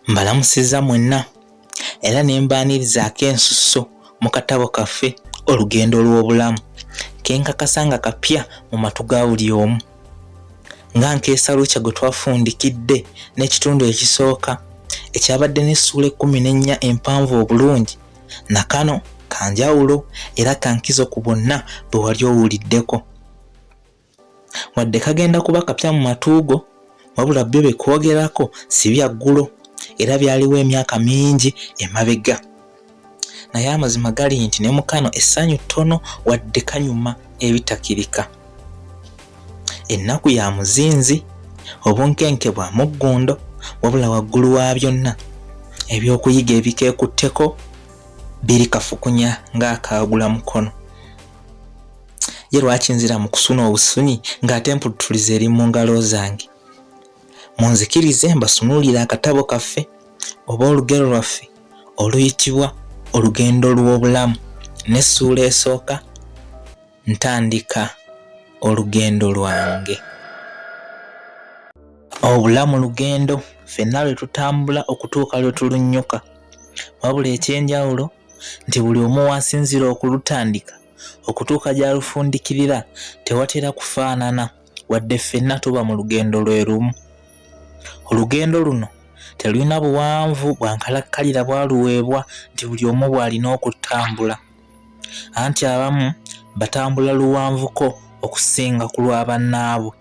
Mbalamusizza mwenna era ne mbaanirizaako ensusso mu katabo kaffe Olugendo lw'Obulamu ke nkakasa nga kapya mu matu ga buli omu. Nga nkeesa lukya gwe twafundikidde n'ekitundu ekisooka ekyabadde n'essuula 14 empanvu obulungi, na kano ka njawulo era ka nkizo ku bonna bwe wali owuliddeko. Wadde kagenda kuba kapya mu matu go, wabula byo bye kwogerako si bya ggulo era byaliwo emyaka mingi emabega. Naye amazima gali nti ne mu kano essanyu ttono wadde kanyuma ebitakirika. Ennaku ya muzinzi, obunkenke bwa muggundo, wabula waggulu wa byonna ebyokuyiga ebikeekutteko biri kafukunya ng'akaagula mukono. Ye lwaki nzira mu kusuna obusunyi ng'ate mputuliza eri mu ngalo zange? Munzikirize mbasunuulire akatabo kaffe oba olugero lwaffe oluyitibwa Olugendo lw'Obulamu n'essuula esooka Ntandika Olugendo Lwange. Obulamu lugendo ffenna lwe tutambula okutuuka lwe tulunnyuka. Wabula eky'enjawulo nti buli omu w'asinziira okulutandika okutuuka gy'alufundikirira tewatera kufaanana wadde ffenna tuba mu lugendo lwe lumu. Olugendo luno telulina buwanvu bwa nkalakkalira bwaluweebwa nti buli omu bw'alina okutambula. Anti abamu batambula luwanvuko okusinga ku lwa bannaabwe.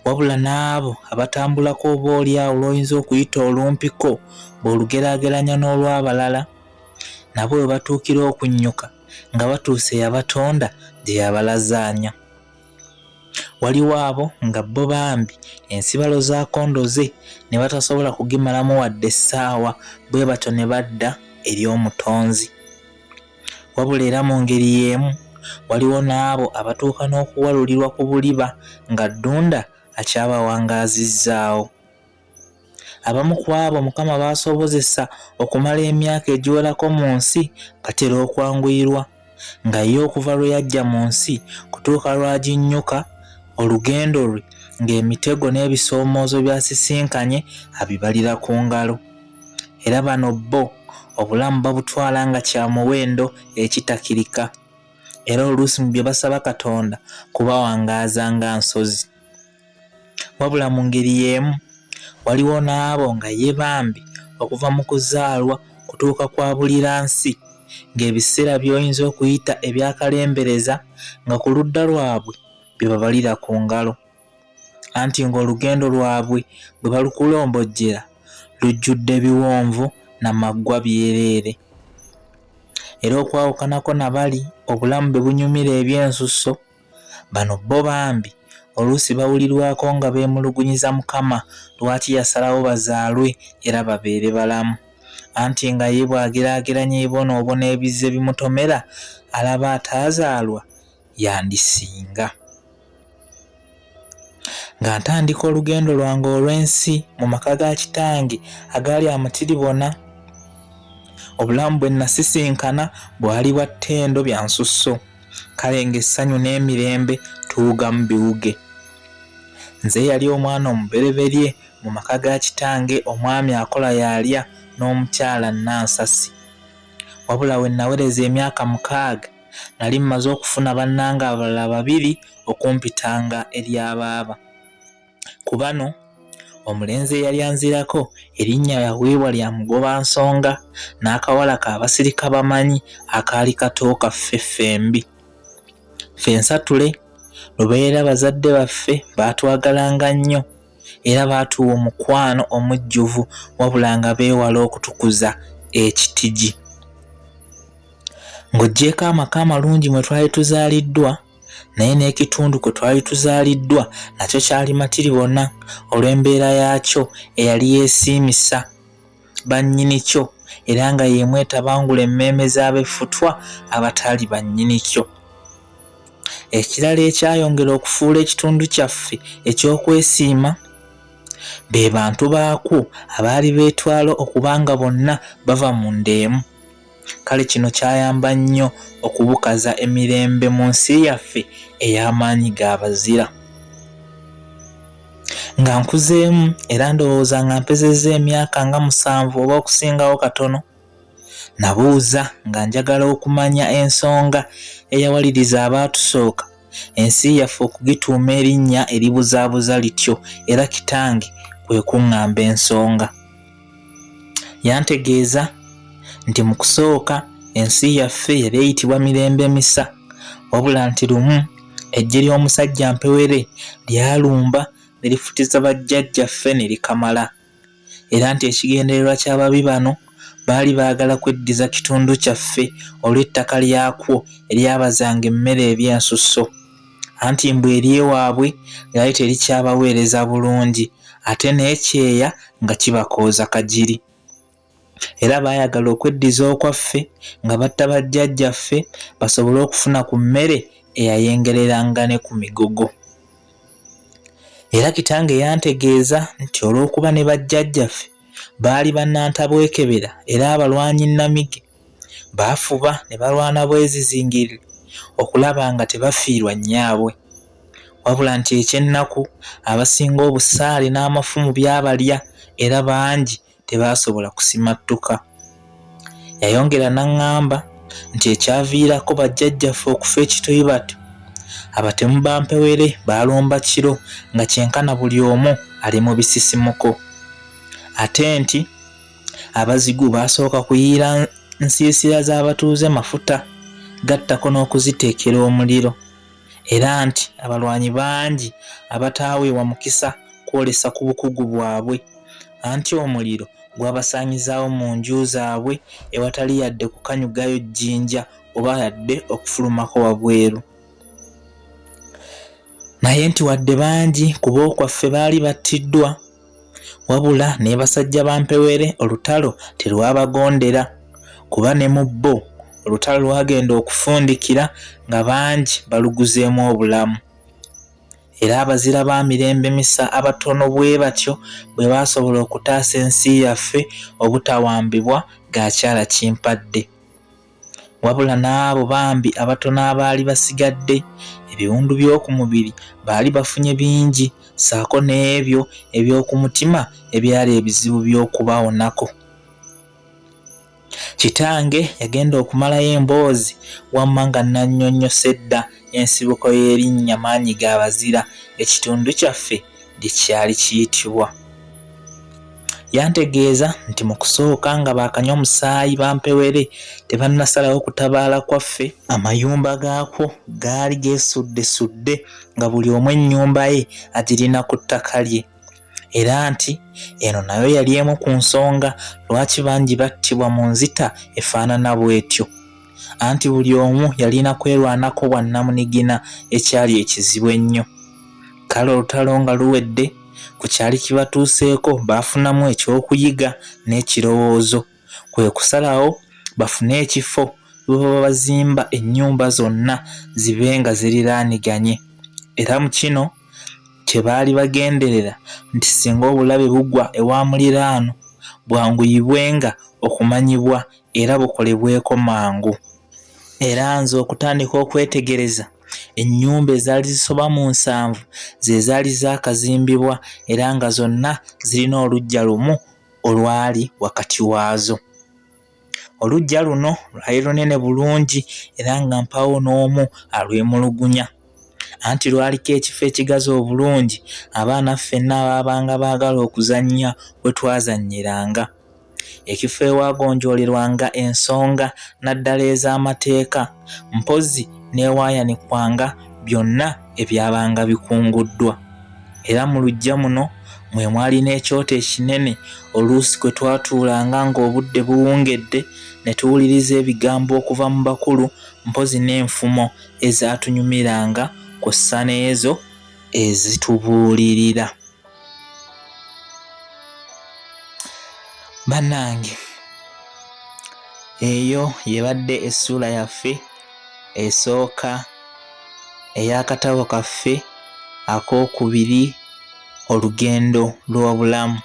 Wabula n'abo abatambulako oboolyawo lw'oyinza okuyita olumpiko bw'olugeraageranya n'olw'abalala, nabo we batuukira okunnyuka nga batuuse eyabatonda gye yabalazaanya. Waliwo abo nga bo bambi ensibalo zaakondoze ne batasobola kugimalamu wadde essaawa bwe batyo ne badda eri Omutonzi. Wabula era mu ngeri y'emu waliwo n'abo abatuuka n'okuwalulirwa ku buliba nga Ddunda akyabawangaazizzaawo. Abamu ku abo Mukama b'asobozesa okumala emyaka egiwerako mu nsi batera okwanguyirwa nga ye okuva lwe yajja mu nsi kutuuka lw'aginnyuka olugendo lwe ng'emitego n'ebisoomoozo by'asisinkanye abibalira ku ngalo. Era bano bo obulamu babutwala nga kya muwendo ekitakirika era oluusi mu bye basaba Katonda kubawangaaza nga nsozi. Wabula mu ngeri y'emu waliwo n'abo nga ye bambi okuva mu kuzaalwa kutuuka kwa bulira nsi ng'ebiseera by'oyinza okuyita ebyakalembereza nga ku ludda lwabwe bye babalira ku ngalo. Anti ng'olugendo lwabwe bwe balukulombojjera lujjudde biwonvu na maggwa byereere. Era okwawukanako na bali obulamu be bunyumira eby'ensusso, Bano bo bambi oluusi bawulirwako nga beemulugunyiza Mukama lwaki yasalawo bazaalwe era babeere balamu. Anti nga ye bw'ageraageranya ebibonoobono ebizze bimutomera alaba ataazaalwa yandisinga. Nga ntandika olugendo lwange olw'ensi mu maka ga kitange agaali amatiribona, obulamu bwe nnasisinkana bwali bwa ttendo bya nsusso. Kale ng'essanyu n'emirembe tuwugamu biwuge. Nze eyali omwana omubereberye mu maka ga kitange omwami akola y'alya n'omukyala Nansasi. Wabula we nawereza emyaka 6 nali mmaze okufuna bannange abalala babiri okumpitanga erya baaba. Ku bano omulenzi eyali anzirako erinnya yaweebwa lya Mugobansonga n'akawala ka Basirikabamanyi akaali kato kaffe ffembi. Ffe ensatule lubeerera bazadde baffe baatwagalanga nnyo era baatuwa omukwano omujjuvu wabula nga beewala okutukuza ekitigi. Ng'oggyeeko amaka amalungi mwe twali tuzaaliddwa, naye n'ekitundu kwe twali tuzaaliddwa nakyo kyali matiribona olw'embeera yaakyo eyali yeesiimisa bannyini kyo era nga y'emu etabangula emmeeme z'ab'effutwa abataali bannyini kyo. Ekirala ekyayongera okufuula ekitundu kyaffe eky'okwesiima be bantu baakwo abaali beetwala okuba nga bonna bava mu nda emu. Kale kino kyayamba nnyo okubukaza emirembe mu nsi yaffe ey'amaanyi g'abazira. Nga nkuzeemu era ndowooza nga mpezezza emyaka nga musanvu oba okusingawo katono, Nabuuza nga njagala okumanya ensonga eyawaliriza abaatusooka ensi yaffe okugituuma erinnya eribuzaabuza lityo era kitange kwe kuŋŋamba ensonga. Yantegeeza nti mu kusooka ensi yaffe yali eyitibwa Mirembe Misa wabula nti lumu eggye ly'omusajja Mpewere lyalumba ne lifutiza bajjajjaffe ne likamala. era nti ekigendererwa ky'ababi bano baali baagala kweddiza kitundu kyaffe olw'ettaka lyakwo eryabazanga emmere eby'ensusso anti mbu ery'ewaabwe lyali terikyabaweereza bulungi ate n'ekyeya nga kibakooza kagiri era baayagala okweddiza okwaffe nga batta bajjajjaffe basobole okufuna ku mmere eyayengereranga ne ku migogo. Era kitange yantegeeza nti olw'okuba ne bajjajjaffe baali bannantabwekebera era abalwanyi nnamige, baafuba ne balwana bwezizingirire okulaba nga tebafiirwa nnyaabwe. Wabula nti eky'ennaku abasinga obusaale n'amafumu byabalya era bangi tebaasobola kusimattuka. Yayongera n'aŋŋamba nti ekyaviirako bajjajjaffe okufa ekitoyi batyo, abatemu ba Mpewere baalumba kiro nga kyenkana buli omu ali mu bisisimuko. Ate nti abazigu baasooka kuyiira nsiisira z'abatuuze mafuta gattako n'okuziteekera omuliro era nti abalwanyi bangi abataaweebwa mukisa kwolesa ku bukugu bwabwe anti omuliro gwabasaanyizaawo mu nju zaabwe ewatali yadde kukanyugayo jjinja oba yadde okufulumako wabweru. Naye nti wadde bangi ku b'okwaffe baali battiddwa, wabula ne basajja ba Mpewere olutalo terwabagondera kuba ne mu bo olutalo lwagenda okufundikira nga bangi baluguzeemu obulamu. Era abazira ba Mirembe Misa abatono bwe batyo bwe baasobola okutaasa ensi yaffe obutawambibwa Gaakyala Kimpadde. Wabula n'abo bambi abatono abaali basigadde, ebiwundu by'oku mubiri baali bafunye bingi ssaako n'ebyo eby'oku mutima ebyali ebizibu by'okubawonako. Kitange yagenda okumalayo emboozi wamma nga nnannyonnyose dda ensibuko y'erinnya Maanyigabazira ekitundu kyaffe lye kyali kiyitibwa. Yantegeeza nti mu kusooka nga baakanywa musaayi bampewere tebannasalawo kutabaala kwaffe, amayumba gaakwo gaali geesuddesudde nga buli omu ennyumba ye agirina ku ttaka lye. era nti eno nayo yali emu ku nsonga lwaki bangi battibwa mu nzita efaanana bw'etyo anti buli omu yalina kwerwanako bwannamunigina ekyali ekizibu ennyo. Kale olutalo nga luwedde, ku kyali kibatuuseeko baafunamu eky'okuyiga n'ekirowoozo, kwe kusalawo bafune ekifo we baba bazimba ennyumba zonna zibe nga ziriraaniganye era mu kino kye baali bagenderera nti singa obulabe bugwa ewa muliraano bwanguyibwenga okumanyibwa era bukolebweko mangu. Era nze okutandika okwetegereza, ennyumba ezaali zisoba mu nsanvu ze zaali zaakazimbibwa era nga zonna zirina oluggya lumu olwali wakati waazo. Oluggya luno lwali lunene bulungi era nga mpaawo n'omu alwemulugunya. Anti lwaliko ekifo ekigazi obulungi abaana ffenna abaabanga baagala okuzannya we twazannyiranga. Ekifo ewaagonjoolerwanga ensonga naddala ez'amateeka mpozzi n'ewaayanikwanga byonna ebyabanga bikunguddwa. Era mu luggya muno mwe mwali n'ekyoto ekinene oluusi kwe twatuulanga ng'obudde buwungedde ne tuwuliriza ebigambo okuva mu bakulu mpozzi n'enfumo ezaatunyumiranga kw'ossa n'ezo ezitubuulirira. Bannange eyo y'ebadde essuula yaffe esooka. ey'akatabo kaffe akookubiri olugendo lw'obulamu.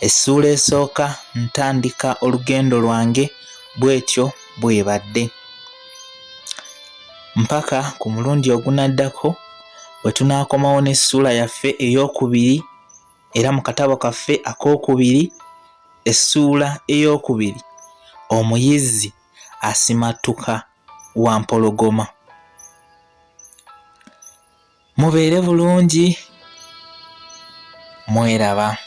Essuula esooka ntandika olugendo lwange bw'etyo bw'ebadde. Mpaka ku mulundi ogunaddako bwe tunaakomawo n'essuula yaffe eyookubiri era mu katabo kaffe akookubiri essuula eyookubiri omuyizzi asimattuka Wampologoma. Mubeere bulungi, mweraba.